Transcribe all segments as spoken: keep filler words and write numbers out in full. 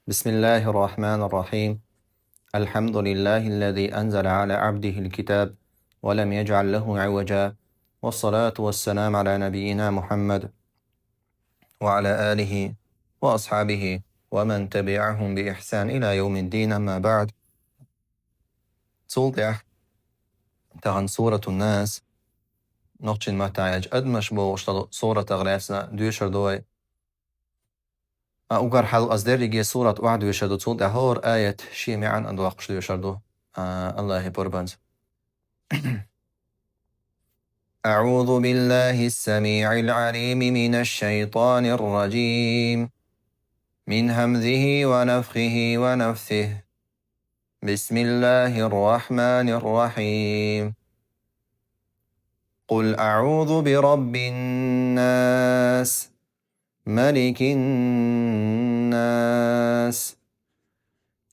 بسم الله الرحمن الرحيم. الحمد لله الذي أنزل على عبده الكتاب ولم يجعل له عوجا. والصلاة والسلام على نبينا محمد وعلى آله وأصحابه ومن تبعهم بإحسان إلى يوم الدين، أما بعد. Цул тӀехь тахана Суратун-Нас, нохчийн маттахь аьлча, адамаш бохуш долу суратах лаьцна доьшур ду вай. А уггар хьалха ас дерриге сурат охьадоьшур ду, цул тӀаьхьа хӀора аят шен маьӀна а доккхуш доьшур ду, а, Аллахьан пурбанца. أعوذ بالله السميع العليم من الشيطان الرجيم. من همزه ونفخه ونفثه. بسم الله الرحمن الرحيم. قل أعوذ برب الناس، ملك الناس،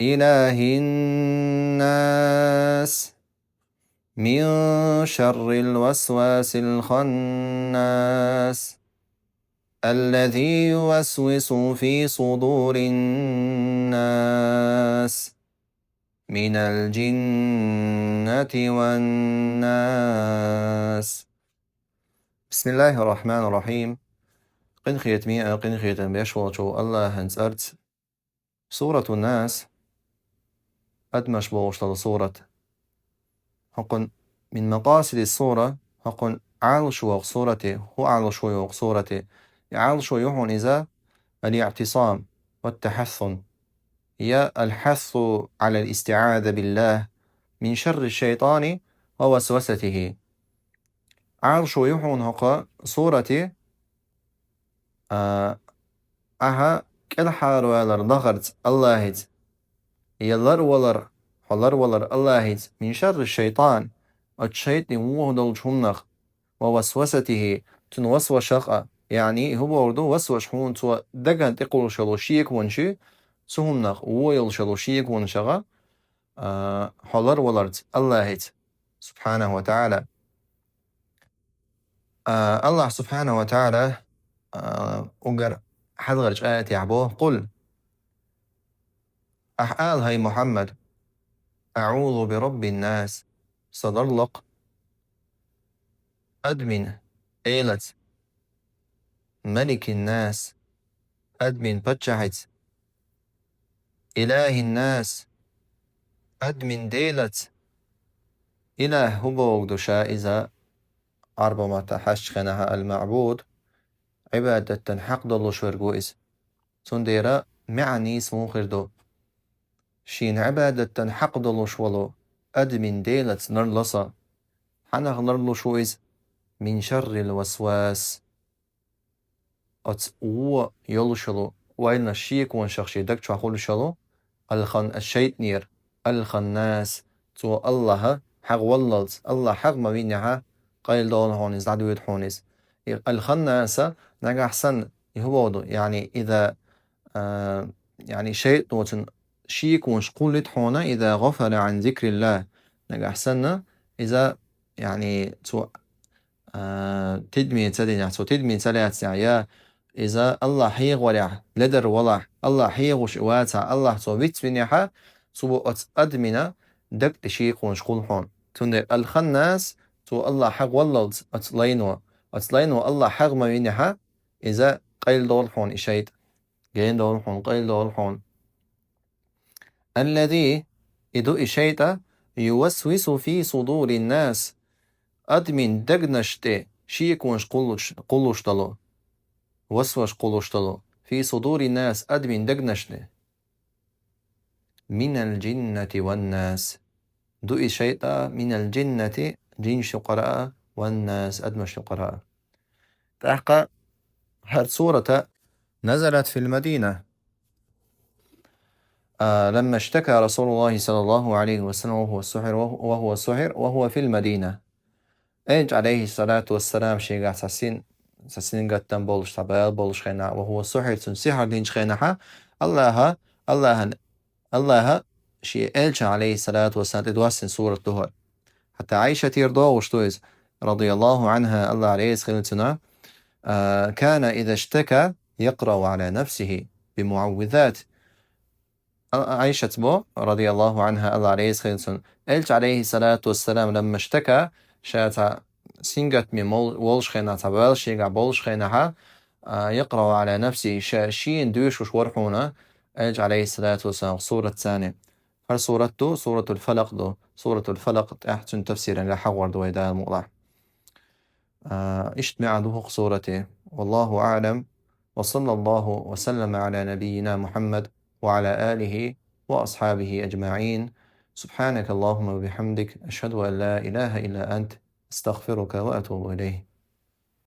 إله الناس، من شر الوسواس الخناس، الذي يوسوس في صدور الناس، من الجنة والناس. بسم الله الرحمن الرحيم. Къинхетаме а, къинхетам беш волчу Аллахьан цӀарца. Суратун-Нас, адамаш бохуш долу сурат. ХӀокхун من مقاصد السورة, хӀокхун Ӏалашо йоккху сурате, хӀун Ӏалашо йоккху сурате? И Ӏалашо ю хьуна иза الاعتصام والتحصن، я الحث على الاستعاذة بالله من شر الشيطان ووسوسته. Ӏалашо ю хьуна хӀокху сурате, а, ахьа кӀелхьарвалар дахарца Аллахьаца, я ларвалар, хьо ларвалар Аллахьаца, من شر الشيطان, оцу шайтӀан вон долчу хӀуманах, ووسوسته, цуьнан васвашах а, яъни, хӀун бохург ду, васваш хьуна цо дагна тӀекхуллуш йолу шеконаш, цу хӀуманах вон йолуш йолу шеконашах а, а, хьо ларваларца Аллахьаца, سبحانه وتعالى. А, Аллахь سبحانه وتعالى, а, уггар хьалхарчу аятехь боху: قل, ахьа ала, хӀай Мухьаммад, أعوذ برب الناس, со ларло-кх адамийн Элаца, ملك الناس, адамийн паччахьаца, إله الناس, адамийн Делаца. Илахь хӀун бохург ду ша иза? Ӏарбойн маттахь хьаьжча хенахь المعبود, Ӏибадатан хьакъ долуш верг ву иза. Цундела маьӀна нийса муха хир ду? Шена Ӏибадатан хьакъ долуш волу адамийн Делаца ларло со. Хьанах ларлуш ву иза? من شر الوسواس. Оцу вон йолуш йолу, вайна шеконашах шен даг чохь хуьлуш йолу, алхан-, шайтӀанера, الخناس, цо Аллахьа хьагӀ валлалц, Аллахь хьагӀ ма винехьа, къайладолу хьуна иза, дӀадоьду хьуна иза. И الخناس нагахь санна, и хӀун бохург ду, яъни, иза, а, яъни, шайтӀано цуьнан шеконаш кхуллуьйту хьуна, إذا غفل عن ذكر الله, нагахь санна, иза, яъни, цо а, тидаме ца динехь, цо тидаме ца лаьцнехь, я иза Аллахь хьехаварехь, ледара валахь, Аллахь хьехавеш вацахь, Аллахь цо вицвинехьа, цо оцу адамина даг тӀе шеконаш кхуллу хьуна. Цундела الخناس, цо Аллахь хьагӀ валлалц оцу лайно. Оцу лайно Аллахь хьагӀ ма винехьа, иза къайладолу хьуна и шайтӀа. Гена долу хьуна, къайла долу хьуна. الذي, и ду и шайтӀа, يوسوس في صدور الناس, адамийн дегнаш тӀе шеконаш кхуллуш, кхуллуш долу, васваш кхуллуш долу, في صدور الناس, адамийн дегнаш тӀе. من الجنة والناس. Ду и шайтӀа من الجنة, жинаш юкъара а, والناس, адамаш юкъара а. ТӀаккха хӀара сурата نزلت في المدينة. А, لما اشتكى رسول الله صلى الله عليه وسلم وهو سحر، وهو سحر، وهو في المدينة. Элча, عليه الصلاة والسلام, шегахь цхьа син, цхьа сингаттам болуш, цхьа бала болуш хенахь, وهو سحر, цунна сихьр динчу хенахьа, Аллаха, Аллахана, Аллаха шен Элча, عليه الصلاة والسلام, тӀе доссина сурат ду хӀара. Хьатта Ӏайшатера догӀуш ду иза, رضي الله عنها, Аллах реза хила цунна, а, كان إذا اشتكى يقرأ على نفسه بمعوذات. Ӏайшат бо, радияллаху анха, Аллах реза хилва цунна, Элча, алейхи салату вассалам, لما اشتكى, ша цхьа сингаттаме мол-, волча хенахь, цхьа вал шегахь болча хенахь, а, يقرأ على نفسه, ша шена доьшуш вара хьуна, Элча, алейхи салату вассалам, суратаца. ХӀара сурат ду, суратуль-Фалакъ ду. Суратуль-Фалакъ тӀехь цуьнан тафсиран хьахор ду вай, Дала мукъ лахь. А, иштта маьӀна ду хӀокху сурате. والله أعلم، وصلى الله وسلم على نبينا محمد وعلى آله وأصحابه أجمعين. سبحانك اللهم وبحمدك، أشهد أن لا إله إلا أنت، أستغفرك وأتوب إليك.